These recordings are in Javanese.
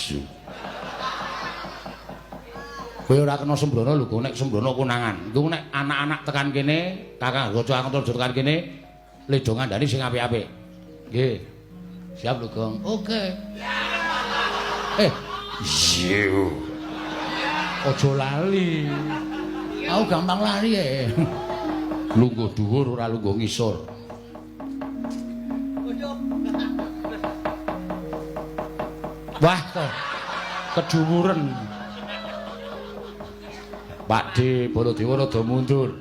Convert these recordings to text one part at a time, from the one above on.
Asu. Kowe ora kena sembrono lho, nek sembrono konangan. Engko nek anak-anak tekan kene, Kakang Goco Antarja tekan kene, ledo ngandani sing apik-apik. Nggih. Siap lho, Gong. Oke. Iya. Aja lali. Aku gampang lali e. Lungguh dhuwur ora lungguh ngisor. Wah, kedhuwuren. Pak D Baladewa rada mundur.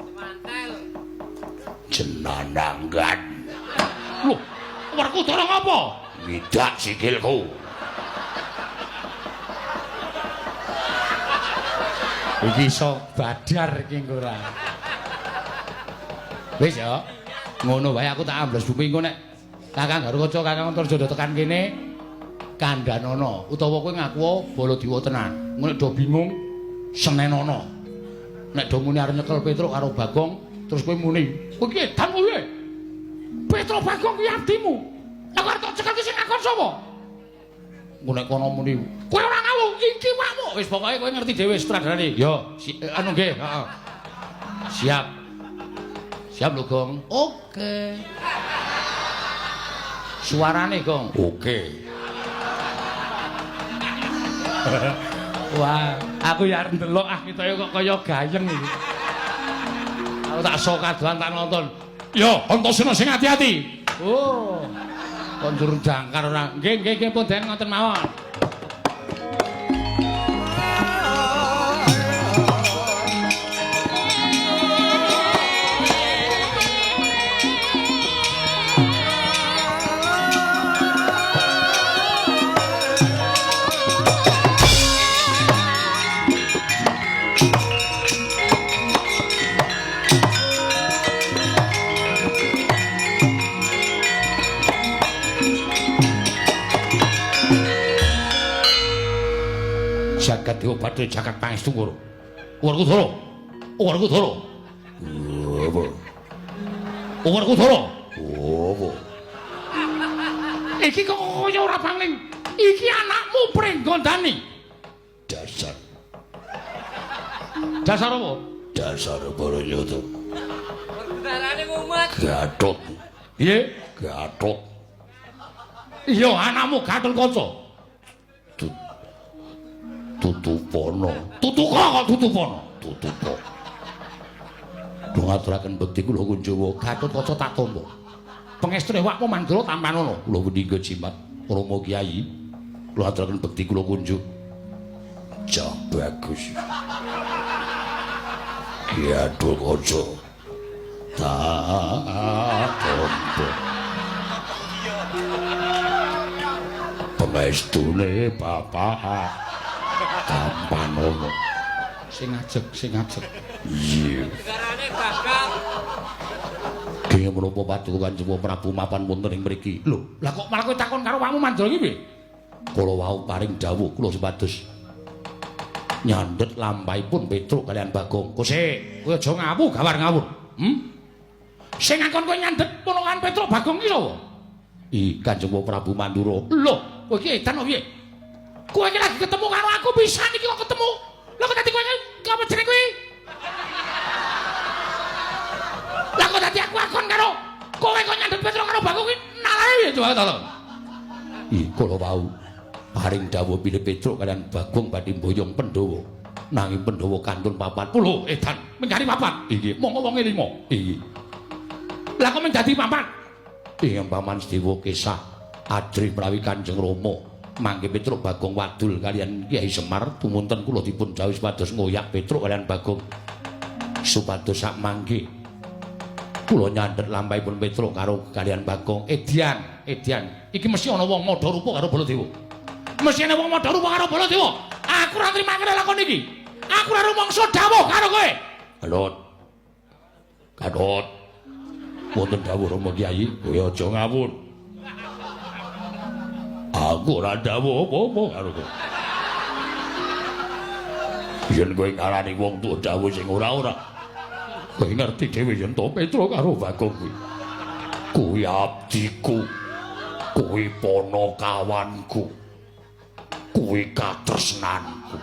Semantel. Jenananggan. Loh, Werkudara ngapa? Ngidak sikilku. Iki iso badar iki engko ora. Wis ya. Ngono wae aku tak ambles bumi engko nek Kakang Garukaca, Kakang Antarja tekan kene kandhanono utawa kowe ngaku Baladewa tenan. Engko nek do bingung senenono. Nek do muni arep nyekel Petruk karo Bagong, terus kowe muni, "Kowe iki edan kowe." Petruk Bagong kuwi abdimu. Lah kok arep tok cekel ki sing ngakon sapa? Engko nek kono muni, "Kowe ora ngawur, iki awakmu." Wis pokoke kowe ngerti dhewe sutradarane. Yo, anu nggih, heeh. Siap. Siap lho, Gong. Oke. Suarane, Gong. Oke. Wah, aku ya arep ndelok ah ketoke kok kaya gayeng iki. Aku tak sok kadohan tak nonton. Yo, Antasena sing ati-ati. Oh. Kok njur jangkar ora. Nggih, nggih, nggih pun den ngoten mawon. Jagat Dewa Bathara jagat pangestu ngoro. Werkudara. Werkudara. Apa? Werkudara. Apa? Iki kok kaya ora pangling. Iki anakmu Pringgondani. Dasar. Dasar apa? Dasar Baranyata. Werkudarane mumet. Gatot. Piye? Gatot. Iya, anakmu Gatotkaca. Tutupono. Tutuka kok tutupono. Tutupa. Kula ngaturaken bekti kula Kunjawa Gatotkaca tak tampa. Pangestune awakmu Mandura tampanono. Kula meningga jimat Rama Kyai. Kula aturaken bekti kula kunjuk. Cah bagus. Gatotkaca. Tak tampa. Pangestune bapak tampanono. Sing ajeg, sing ajeg. Iya. Werkudarane gagal. Kenging menapa paduka Kanjeng Prabu mapan wonten ing mriki? Lho, lah kok malah kowe takon karo awakmu Mandra iki piye? Kula wau paring dawuh kula supados nyandhet lampahipun Petruk kalian Bagong. Kose, kowe aja ngawu gawar ngawur. Sing ngakon kowe nyandhet ponokan Petruk Bagong iki sapa? Ih, Kanjeng Prabu Mandura. Lho, kowe iki edan apa piye? Kowe iki lagi ketemu karo aku pisan iki kok ketemu. Lho kok dadi kowe iki apa jenenge kuwi? Lah kok dadi aku akon karo kowe kok nyandhet Petruk karo Bagong kuwi nalane piye coba to? Ih, kula wau paring dawuh bilih Petruk kalian Bagong badhe mboyong Pandhawa. Nanging Pandhawa kantun papat. Lho, edan, mengkari papat. Inggih, monggo wonge 5. Inggih. Lah kok menjadi papat? Ing paman Sedewa kesah ajrih menawi Kanjeng Rama mangke Petruk Bagong wadul kalian Kyai Semar tumunten kula dipun dhawuhi supados ngoyak Petruk kalian Bagong supados sak mangke kula nyandhet lampahipun Petruk karo kalian Bagong. Edian, edian, iki mesti ana wong madha rupa karo Baladewa. Mesti ana wong madha rupa karo Baladewa. Aku ora trima lakon iki. Aku ora rumangsa dawuh karo kowe. Gatot. Gatot. Wonten dawuh Rama Kyai, kowe aja ngawur. Aku ora dawuh apa-apa karo kowe. Yen kowe ngarani wong tuwa dawuh sing ora-ora, kowe ngerti dhewe yen to Petruk karo Bagong kuwi. Kuwi abdiku. Kuwi panakawanku. Kuwi katresnanku.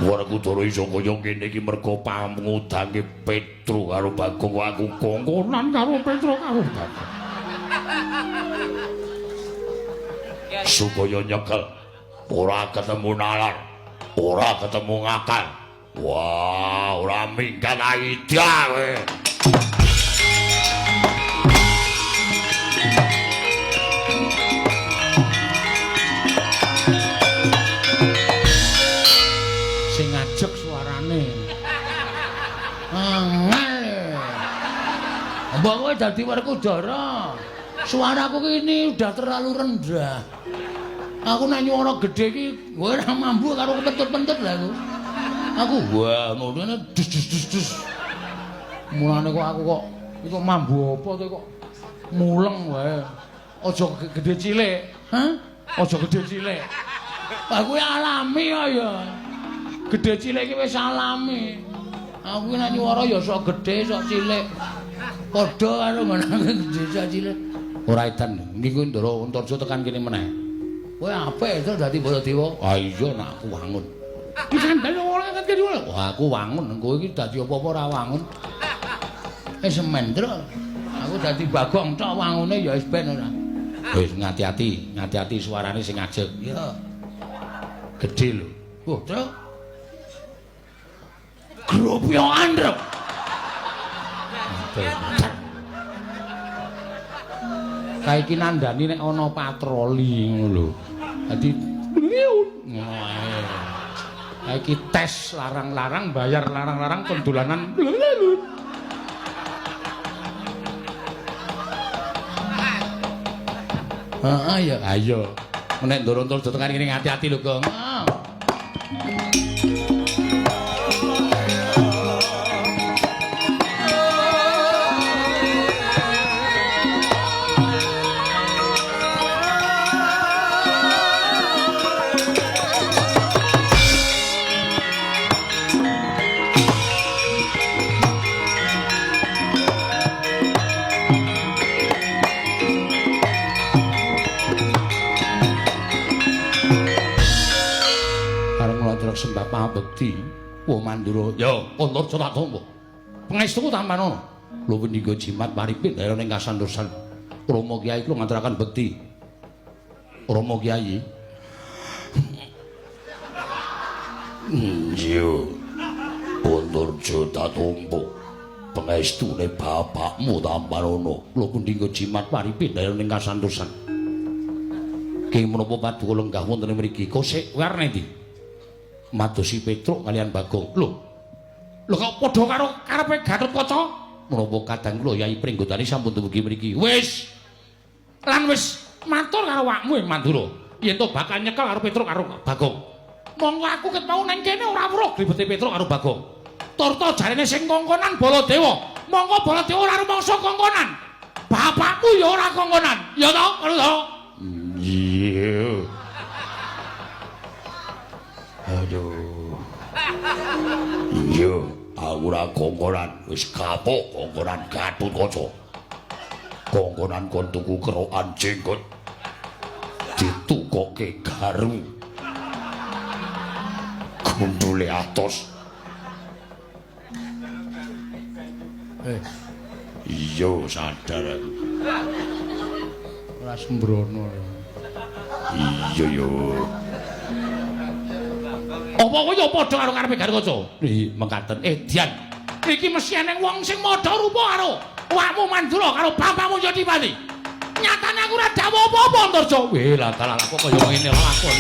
Werkudara iso kaya ngene iki merga pangudange Petruk karo Bagong, aku kongkonan karo Petruk karo Bagong. Supaya nyekel ora ketemu nalar, ora ketemu ngakal. Wah, ora minggat aida kowe. Sing ngajek suarane. Angel. Mbok kowe dadi Werkudara. Suaraku ini udah terlalu rendah. Aku nek nyuara gedhe iki kowe ora mambu karo kepentut-pentut lah aku. Aku wah ngono dus dus dus dus. Mulane kok aku kok iki kok mambu apa to kok muleng wae. Aja gedhe cilik. Hah? Aja gedhe cilik. Aku alami ya. Gedhe cilik iki wis alami. Aku nek nyuara ya sok gedhe sok cilik. Padha karo ngono gedhe sok cilik. Ora edan niku Ndara Antarja tekan kene meneh. Kowe apik to dadi Baladewa? Ah iya nek aku wangun. Iki sandal ora kan kene. Wah aku wangun, kowe iki dadi apa-apa ora wangun. Wis mendro. Aku dadi Bagong tok wangune ya wis ben ora. Wis ngati-ati, ngati-ati suarane sing ngajeg. Ya. Gedhe lho. Oh, Truk. Gropyokan, Truk. Kae iki nandani nek ana patroli ngono lho. Dadi ngono ae. Kae iki tes larang-larang, bayar larang-larang pendolanan. Heeh ya. Ayo. Nek Ndara Antarja tekan kene ngati-ati lho, Gong. Sembah pamekti wa Mandura ya Antarja tak tampa pangestuku tampanono lho pendhika jimat paripin daerah ning kasandursan Rama Kyai kula ngaturaken bekti Rama Kyai iya Antarja tak tampa pangestune bapakmu tampanono lho pendhika jimat paripin daerah ning kasandursan kenging menapa paduka lenggah wonten mriki kosek warne ndi madosi Petruk kalian Bagong. Lho. Lho kok padha karo karepe Gatotkaca? Menapa kadang kula Yai Pringgotani sampun dumugi mriki. Wis. Lan wis matur karo awakmu ing Mandura. Yen to bakal nyekel karo Petruk karo Bagong. Monggo aku ket mau nang kene ora weruh glibete Petruk karo Bagong. Turta jarene sing kongkonan Baladewa. Monggo Baladewa ora rumangsa kongkonan. Bapakmu ya ora kongkonan. Ya to, ngono to? Iya. Aduh. Iya, aku ora kongkonan, wis kapok kongkonan Gatotkaca. Kongkonan kon tuku kerokan jenggot. Ditukoke garu. Gundule atos. Iya, sadar aku. Ora sembrono. Iya yo. Apa kowe ya padha karo karepe Gatotkaca? Ih, mekaten. Dian. Iki mesti eneng wong sing madha rupa karo awakmu Mandura karo bapakmu Jodipati. Nyatane aku ora dawuh apa-apa, Antarja. Weh, lah dalah kok kaya ngene lakon.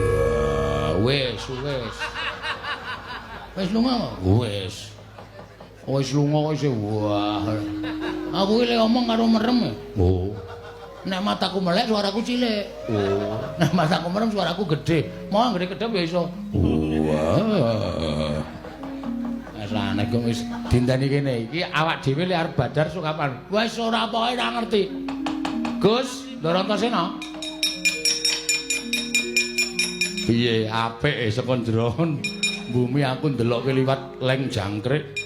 Wah, wis, wis. Wis lunga. Wis. Wis lunga wis wah. Aku iki omong karo merem. Oh. Nek mataku melek suaraku cilik. Oh. Nek mataku merem suaraku gedhe. Mau anggere kedhep ya iso. Wah. Wis aneh kok wis dinteni kene iki awak dhewe lek arep badar sok kapan. Wis ora pokoke ora ngerti. Gus, Ndara Antasena. Piye apik saka njero bumi aku ndelokke liwat leng jangkrik.